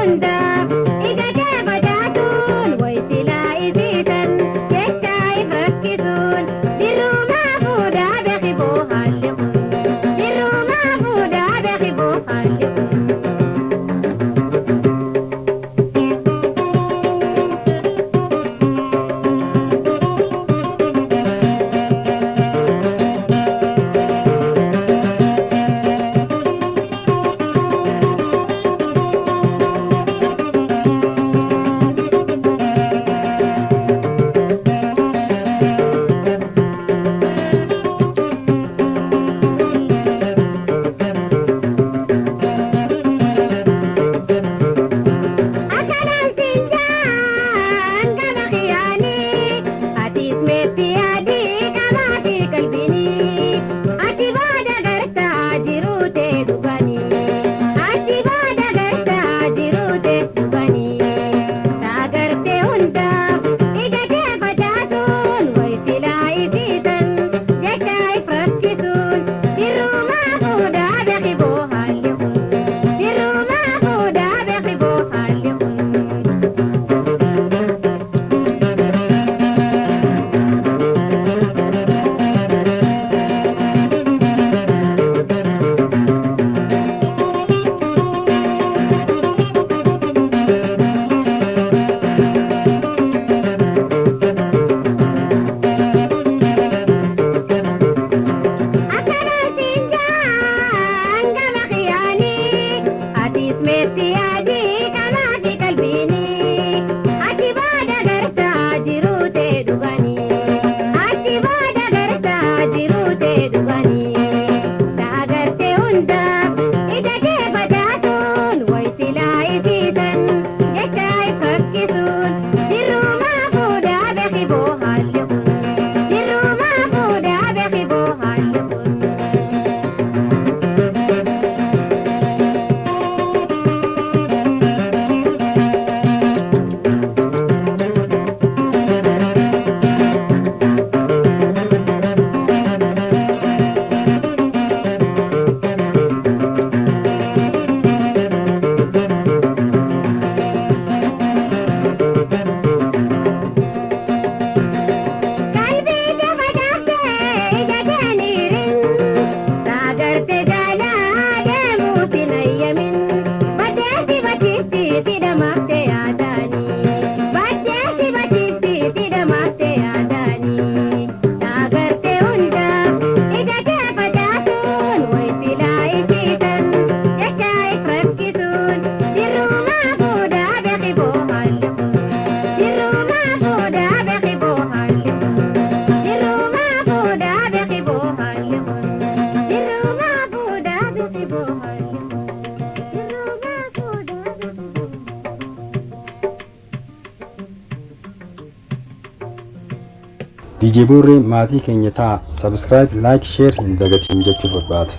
hundaaf ija kee facaasuun wayisilaa isiisan jecha if rakkisuun dirrumaa fuudhaa beeki boohaalli kun dirrumaa fuudhaa beeki boohaalli kun. Akkanaan siinjaan gama khiyaanii atiis meetti adii qamaa fi qalbiinii ati booda gartaa jiruute dhuganii ati booda gartaa jiruute dhuganii taagartee hundaaf ija kee facaasuun wayisilaa isiisan jecha if rakkisuun dirrumaa fuudhaa beeki boohaalli kun dirrumaa fuudhaa beeki boohaalli kun. Akkanaan siinjaan gama khiyaanii atiis meetti adii qamaa fi qalbiinii ati booda gartaa jiruute dhuganii ati booda gartaa jiruute dhuganii taagartee hundaaf ija kee facaasuun wayisilaa isiisan jecha if rakkisuun dirrumaa fuudhaa beeki boohaalli kun dirrumaa fuudhaa beeki boohaalli kun. Qalbii lafa dhaaftee ija keeniirin saagarte jaalaa deemuuf hin ayyamin baddeessi batiifti si dhamaaftee yaadaanii baddeessi batiifti si dhamaaftee yaadaanii saagarte hundaaf ija kee facaasuun wayisilaa isiisan jecha if rakkisuun dirrumaa fuudhaa beeki boohaalli kun dirrumaa fuudhaa beeki boohaalli kun. Dirrumaa fuudhaa beeki boohaalli kun dirrumaa fuudhaa beeki boohaalli kun dirrumaa fuudhaa beeki boohaalli DJ Boorree maatii keenya ta'a. Subscribe, like, share hin dagatiin jechuu barbaada.